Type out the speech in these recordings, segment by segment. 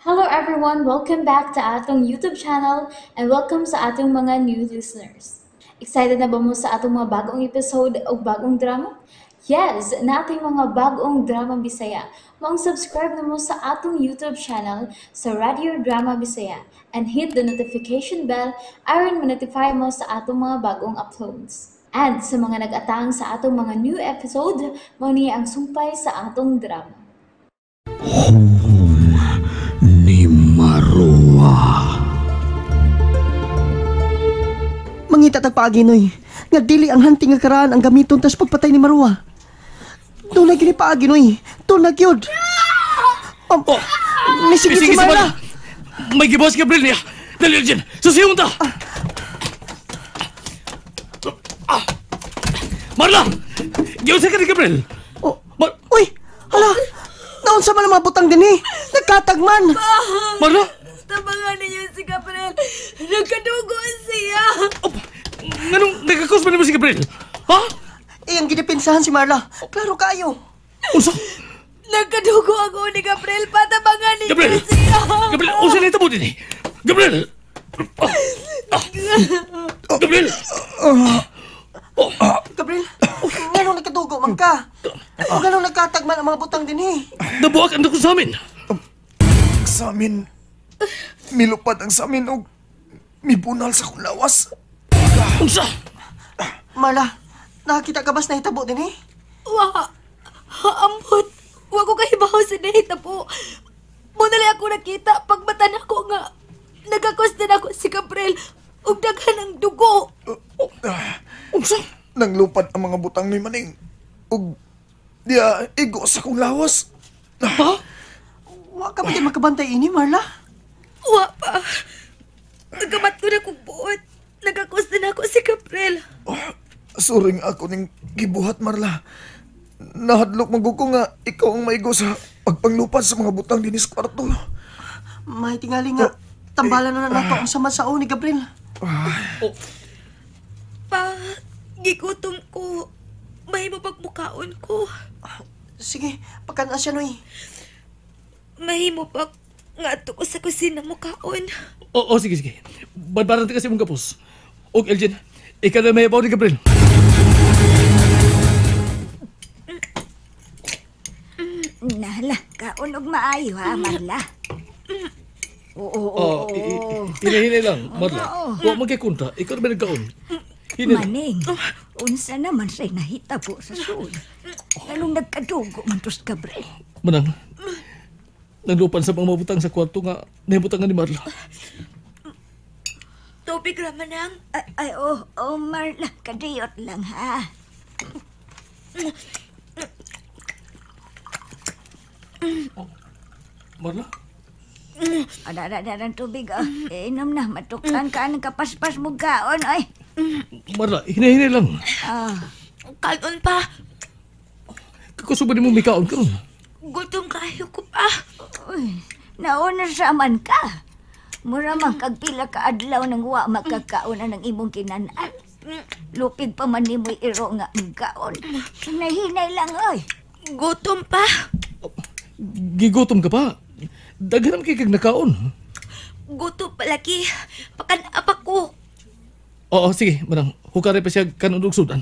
Hello everyone! Welcome back to atong YouTube channel and welcome sa atong mga new listeners. Excited na ba mo sa atong mga bagong episode o bagong drama? Yes! Nating mga bagong drama Bisaya. Maong subscribe na mo sa atong YouTube channel sa Radio Drama Bisaya and hit the notification bell aron ma-notify mo sa atong mga bagong uploads. And sa mga nag-atang sa atong mga new episode, mao ni ang sumpay sa atong drama. Hum ni Marua. Mangita tag paaginoy nga dili ang hunting nga karaan ang gamiton tas pagpatay ni Marua. Tunay gini paaginoy, tunay gyud. Oh, nisigi si Sige, Marla. May gibos Gabriel niya. Dali, Elgin. Susiyon ta. Ah. Marla! Giunsa ka ni Gabriel? Oh, uy, hala. Naunsa man ang mga butang dinhi? Nagkatagman. Marla? Tabangan ninyo si Gabriel. Nagkadugo siya. Oh, nganong nagkakos man nimo si Gabriel? Ha? Iyang gidepinsahan si Marla. Klaro kayo. Unsa? Nagkadugo ako ni Gabriel. Patabangan ninyo Gabriel! siya. Gabriel, unsa na itabo din eh? Gabriel! Ah. Ah. Gabriel! Oh. Gabriel, nganong nagkadugo man ka? O nganong nagkatagman ang mga butang dinhi? Nabuak ang dako sa amin. Sa amin, milupad ang sa amin og mibunal sa kong lawas. Unsa? Marla, nakakita ka ba sa nahitabo dinhi? Wa. Ambot. Wa ko kahibaw sa nahitabo. Muna lang ako nakita pagmata nako nga nagakos na ako si Gabriel ug daghan ang dugo. Unsa? Nanglupad ang mga butang ni Maning og diya igo sa kong lawas. Ha? Wa ka ba din makabantay ini, Marla? Wa pa. Nagamat ko na kong buot. Nagakos na ako si Gabriel. Oh, sorry nga ako ning gibuhat, Marla. Nahadlok man ko nga ikaw ang maigo sa pagpanglupad sa mga butang dinhi sa kwarto. May tingali nga, tambalan na nato ang sama sa ni Gabriel. Oh. Pa, gigutom ko. Mahimo pagmukaon ko. Sige, pagkana siya, Noy. Mahimo pag ngadto ko sa kusina mukaon. Oo, oh, sige, sige. Badbaran ta kasi mong kapos. Og Elgin, ikaw na may abaw ni Gabriel. Nala, kaon og maayo ha, Marla. Oo, oo, Oh, oo. Hinahinay lang, Marla. Wa man kay kunta, ikaw na may nagkaon. Hinay lang. Maning, unsa naman say nahitabo sa sul. Nganong nagkadugo man to si Gabriel. Manang, naglupan sa mga mabutang sa kwarto nga nahibutang nga ni Marla. Tubig ra manang. Ay, ay oh, oh, Marla, kadiyot lang ha. Oh, Marla? Ada, ada, ada, tubig. Oh. Inom na, matukan ka ng kapaspas mo kaon, ay. Marla, hinay-hinay lang. Ah. Kaon pa. Kakusuba ni mo may kaon karon. Gutom kayo ko pa. Uy, nauna sa man ka. Mura man kag pila ka adlaw nang wa makakaon ang imong kinanan. Lupig pa man nimoy iro nga kaon. Hinay-hinay lang, oy. Gutom pa. Gigutom ka pa. Daghan man kay kag nakaon. Gutom palagi. Pakan-apa ko. Oo, sige, manang. Hukare pa siya kanon og sudan.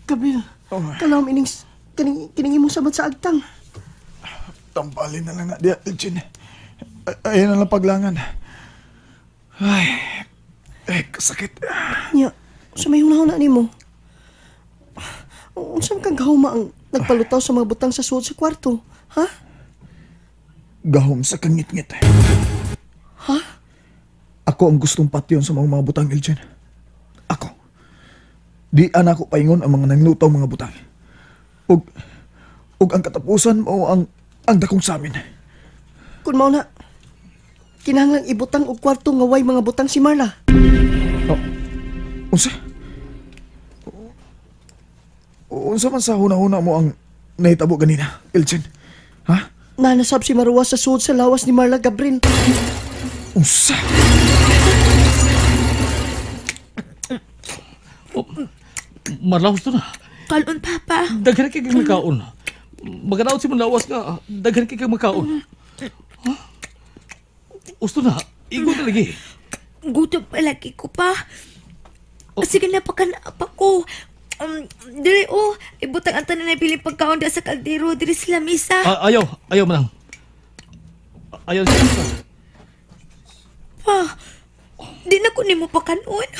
Gabriel, kalawom ining kining imong samad sa agtang. Tambalin na lang na diya, Elgin. Ayan na lang paglangan. Ay, kasakit. Nya, sa may hunahuna nimo. Unsa man kang gahuma ang nagpalutaw sa mga butang sa suod sa kwarto, ha? Gahom sa kangit-ngit. Ha? Ako ang gustong patyon sa mga butang, Elgin. Ako. Di ana ko paingon ang mga nanglutaw mga butang. Ug ang katapusan mo ang dakong samin. Kun mao na, kinahanglang ibutang og kwarto nga way mga butang si Marla. Oh, unsa? Unsa man sa huna-huna mo ang nahitabo ganina, Elgin? Ha? Nanasab si Marua sa suod sa lawas ni Marla, Gabriel. Unsa? Oh, Marla, gusto na. Kalon, Papa. Daghan kay nakaon. Maganaot si mong lawas nga daghan kay kag makaon. Ha? Gusto na, igo na lagi. Gutom palagi ko pa. Sige na, pagkanaap ako. Dili, oh, ibutang ang tanan na piling pagkaon sa kaldero, dili sila misa. Ayaw, ayaw manang. Ayaw siya. Pa, di na ko nimo pakanon.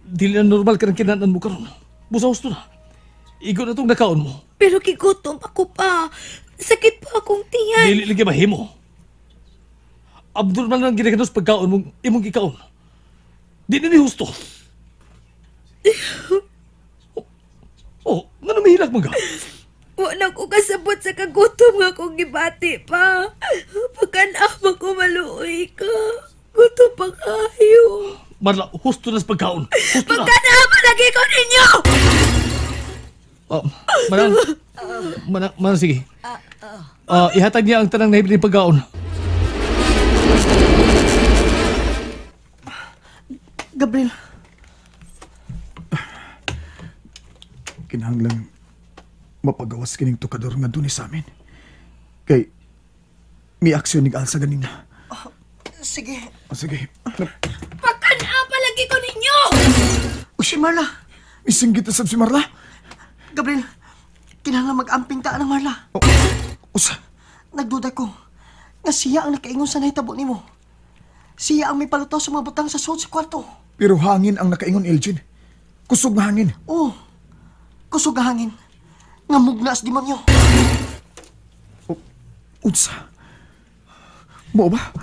Dili na normal ka ng kinanan mo karon. Busa husto na. Igo na itong nakaon mo. Pero kigutom ako pa. Sakit pa akong tiyan. Dili lagi mahimo. Abnormal na ang ginaganos pagkaon mong imong gikaon. Di na ni husto. Oh, nga namihilak mo ka? Wa na ko kasabot sa kagutom nga akong gibati pa. Pagkanama ko maluoy ka. Gutom pa kayo. Marla, husto na sa pagkaon. Husto na. Pagkanama lagi ko ninyo! Manang, manang, sige. Ihatag niya ang tanang nahibili pagkaon. Gabriel. Kinahanglang mapagawas kining tukador nga duni sa amin. Kay mi aksyon nig alsa ganina. Sige. Oh, sige. Pagkanapa lagi ko ninyo! Si Marla. Isinggit na sab si Marla. Gabriel, kinahanglan mag-amping ta ng Marla. Oh, usa. Nagduda ko nga siya ang nakaingon sa nahitabo nimo. Siya ang may palutaw sa mga butang sa suod sa kwarto. Pero hangin ang nakaingon, Elgin. Kusog nga hangin. Oo. Kusog nga hangin. Nga mugna sa demonyo. Oh, unsa? Mo ba?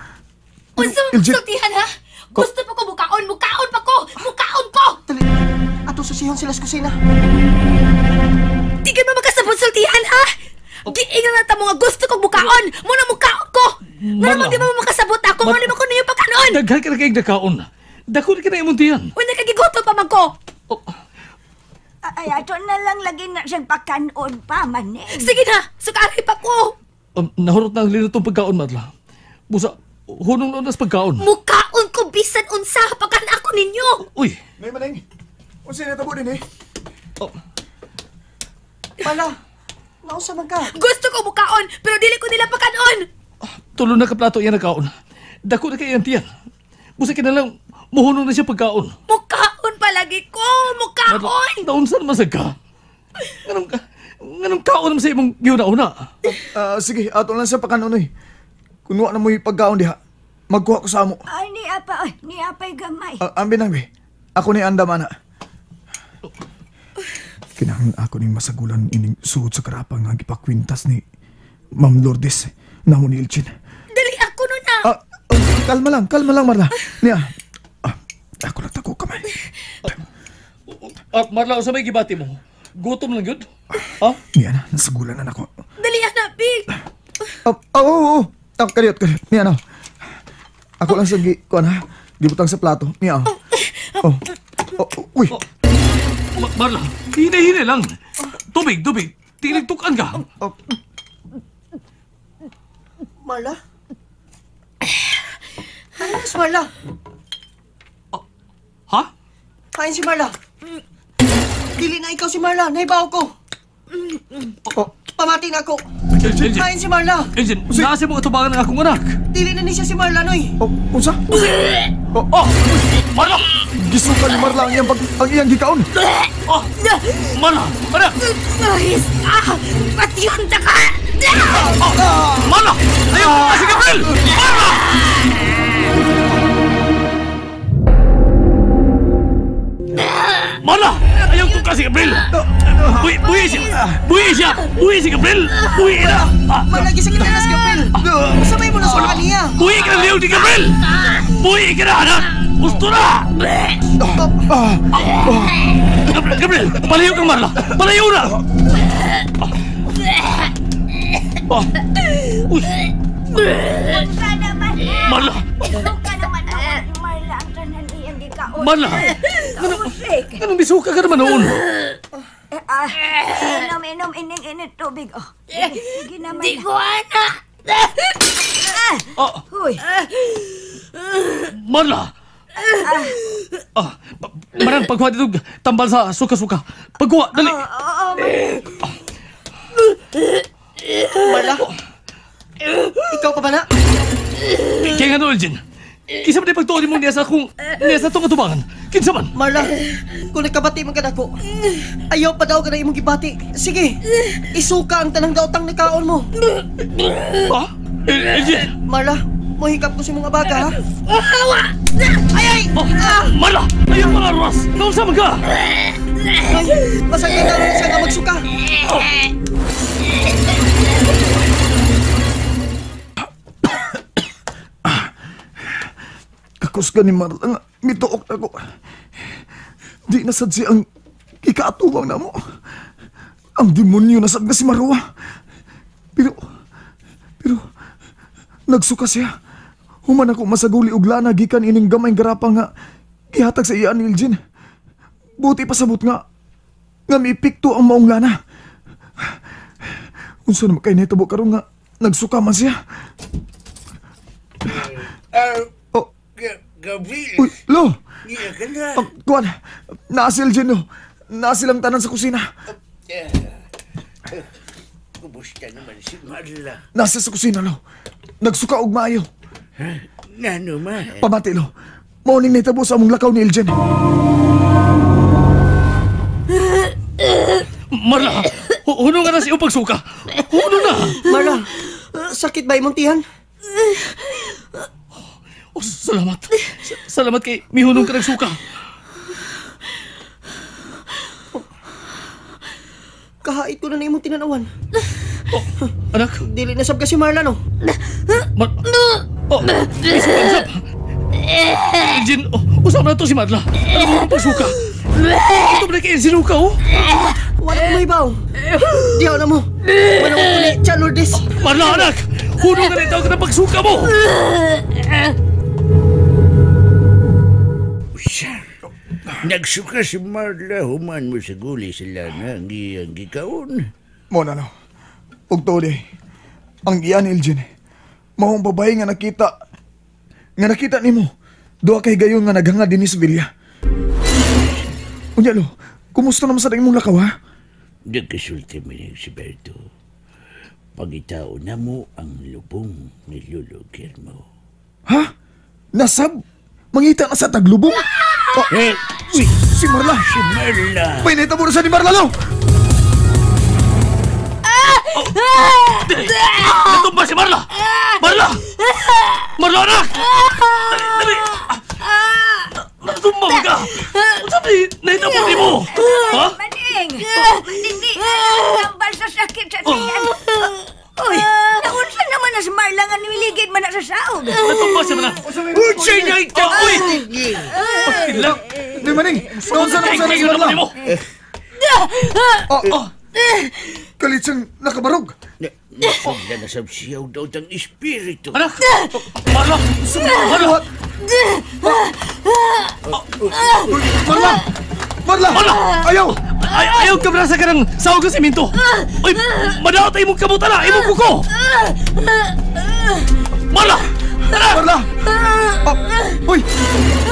Unsa Elgin. sultihan ha? Gusto pa ko mukaon, mukaon pa ko! Mukaon ko! Dali, ato susihon sila sa kusina. Di ka ba makasabot sultihan ha? Giingan na ta mo nga gusto kong mukaon! Muna mukaon ko! Nga naman di ba mo makasabot ako? Nga naman ko ninyo pagkaon! Daghan ka na kayong nakaon. Dako na ka na imong tiyan. Uy, nakagigutom pa man ko! Oh, Ay, ato na lang lagi na siyang pakanon pa, maning. Sige na! Sukari pa ko! Nahurot na ang linutong pagkaon, Marla. Busa, hunong noon nas pagkaon. Mukaon ko bisan unsa pagkan ako ninyo! Uy! Nay, maning! Unsa natabo din eh? Oh. Marla, nausa man ka. Gusto ko mukaon, pero dili ko nila pakanon! Tulo na ka plato iya nakaon. Dako na kay iyang tiyan. Busa kinalang muhunong na siya pagkaon. Mukaon palagi ko! Mukaon! Naunsa naman sa ka? Nganong kaon naman sa imong giuna-una? Sige, ato lang sa pakanon eh. Kunuha na mo'y pagkaon diha. Magkuha ko sa amo. Ay, ni apa, ay, ni apay gamay. Ambi nang be. Ako ni andam ana. Kinahanglan ako ning masagulan ining suod sa karapang nga gipakwintas ni Ma'am Lourdes namo ni Elchin. Dali ako nun na! Kalma lang Marla. Niya. Ako lang tago kamay. Marla, usa may gibati mo? Gutom lang yun? Ha? Niya na, nasagulan na nako. Dali ana, Big! Oo. Kariyot. Niya na. Ako lang sa kuan ha. Gibutang sa plato. Niya. Oh. Uy. Marla, hine-hine lang. Tubig. Tinigtukan ka. Marla? Ano si Marla? Ha? Kain si Marla. Dili na ikaw si Marla. Naibaw ko. Pamati na ako. Elgin. Kain si Marla. Elgin, nasa mo katubangan ng akong anak. Dili na ni siya si Marla, noy. Unsa? Oh! Marla! Gisuka ni Marla ang iyang gikaon. Oh! Marla! Anak! Mahis ka! Patyon ta ka! Marla! Ayaw ko si Gabriel! Marla! Marla! Ayaw ko si Gabriel! Buhi siya! Buhi siya! Buhi si Gabriel! Buhi na! Marla, gising na si Gabriel! Sabay mo na sa kaniya! Buhi ka na liw ni Gabriel! Buhi ka na, anak! Gusto na! Gabriel! Palayo kang Marla! Palayo na! Uy! Unsa naman? Marla! Unsa naman ako ni Marla ang tanan iyang gikaon. Marla! Kausik. Anong bisuka ka naman noon? Inom, ining tubig. Oh, sige naman. Di ko anak! Huy. Marla! Marang, pagkuha dito, tambal sa suka-suka. Pagkuha, dali! Oo, Marla? Ikaw pa ba na? Kaya nga no, Elgin. Kinsa man pagtuon mo niya sa akong niya sa itong katubangan. Kinsa man? Marla, kung nagkabati man ka nako, ayaw pa daw ka na imong gibati. Sige, isuka ang tanang daotang nakaon mo. Ha? Elgin! Marla, mohikap ko sa imong abaga, ha? Ay, ay! Oh, Marla! Ayaw pa na, Ross! Naunsa man ka? Ay, masakit na siya nga magsuka. Oh. Kakusga ni Marla nga, mituok na ko. Di na sad siya ang ikaatuwang na mo. Ang demonyo na sad nga si Marwa. Pero, nagsuka siya. Human ako masaguli og lana gikan ining gamay garapang nga gihatag sa iya ni Elgin. Buti pasabot nga miipikto ang maong lana. Unsa naman kay nahitabo karon nga nagsuka man siya. Oh. Gabriel. Uy, lo. Niya ka na. Kuan, naa si Elgin, lo. Naa silang tanan sa kusina. Kumusta naman si Marla? Nasa sa kusina, lo. Nagsuka og maayo. Ha? Ngano man? Pamati, lo. Mao ning nahitabo sa among lakaw ni Elgin. Marla, huno nga na si iyong pagsuka. Huno na! Marla, sakit ba imong tiyan? Oh, salamat. Salamat kay mihunong ka nagsuka. Oh. Kahait ko na na imong tinanawan. Oh, anak. Dili na sab ka si Marla, no? Oh, isip. Elgin, oh, usap na to si Marla. Ano mo ang pagsuka? Ito ba na kay sinuka, oh? Wala ko may baw. Diyaw na mo. Manawag ko ni Chan Lourdes. Marla, anak! Hunong ka na itaw ka ng pagsuka mo! Usar, nagsuka si Marla, human mo sa guli sila na ang iyang gikaon. Mo na, no. Ug tuod ang iyan, Elgin, maong babae nga nakita nimo. Duha kay gayon nga naghanga dinhi sa Villa. Unya, lo, kumusta naman sa imong lakaw, ha? Nagkasulti mo niya si Berto. Pagitao na mo ang lubong ni Lolo Guillermo. Ha? Nasab? Mangita na sa taglubong? Oh, eh, uy, si Marla! Si Marla! May naitabo na siya ni Marla, lo! Oh, natumba si Marla! Marla! Marla, anak! Dali, dali! Natumba ka! Sabi, naitabo ni mo! Ha? Maning! Maning, di! Tambal sa sakit sa tiyan! Uy, naunsa naman na si Marla nga nimiligid man na sa saog. Natumba siya na! Unsay na itabo! Uy! Pagkilang! Di, Maning! Naunsa naman sa si Marla! Oh! Kalit siyang nakabarog! Nasugla na sa siyaw daw ang espiritu. Anak! Marla! Marla! Marla! Marla! Marla! Ayaw! Ayaw ka brasa ka ng sahog ng simento! Uy! Madaot ay imong kabuta na! Imong kuko! Marla! Tara! Marla! Uy!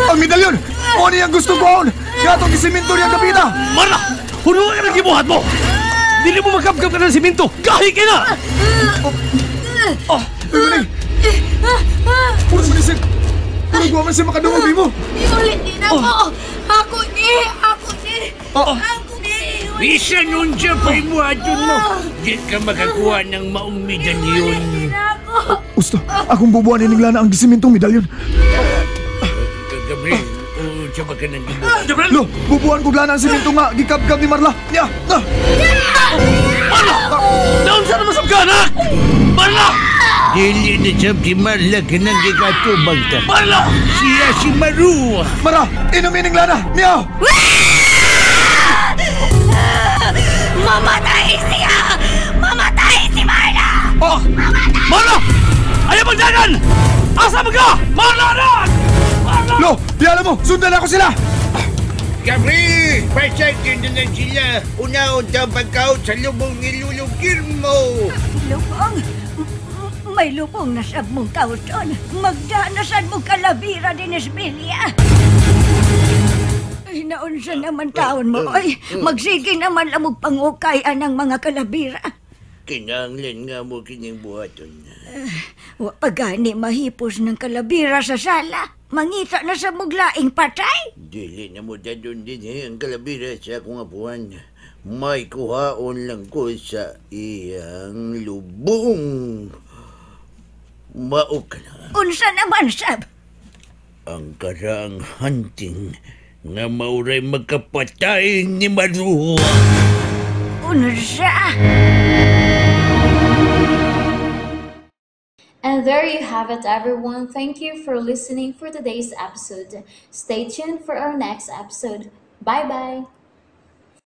Ang medalyon! O niya ang gusto ko! Gatong isimento niyang kapita! Marla! Huno ka ng gibuhat mo! Dili mo magkapkap ka ng simento! Gahi ka na! Oh! Uy, Maning! Puro manisig! Puro guwa man siya makadungog mo! Iulit din ako! Ako ni! Ako ni! Ako ni! Bisa nun siya pa imuhaton mo! Di ka makakuha ng maong medalyon. Gusto, akong bubuan ining lana ang gisimintong medalyon. Gabriel, siya ba ka ng gibuhat? Gabriel! Lo, bubuan ko lana ang siminto nga, gikabkab ni Marla. Ya! Na! Marla! Doon sa naman sa anak! Marla! Dili na siya si Marla kanang gikatubang ta. Marla! Siya si Marua! Mara, inumin ang lana! Niya! Mamatay siya! Mamatay si Marla! Oh! Marla! Ayaw magdagan! Asa mo ka? Marla, anak! Marla! Lo, di alam mo! Sundan ako sila! Gabriel! Pasagin na lang sila! Una-unta ang pagkaot sa lubong ni Lolo Guillermo! Lubong? May lubong na sab mong kauton. Magdanasan mong kalabira din Esbilya. Ay, naunsa naman taon mo, oy. Magsige naman lamog pangukay anang mga kalabira. Kinahanglan nga mo kining buhaton. Wa pa gani mahipos ng kalabira sa sala. Mangita na sa muglaing patay. Dili na mo dadon din eh, ang kalabira sa akong apuan. May kuhaon lang ko sa iyang lubong. Mao ka na Unsa naman, sab? Ang karaang hunting nga mauray magkapatay ni Marua. Unsa? And there you have it, everyone. Thank you for listening for today's episode. Stay tuned for our next episode. Bye bye.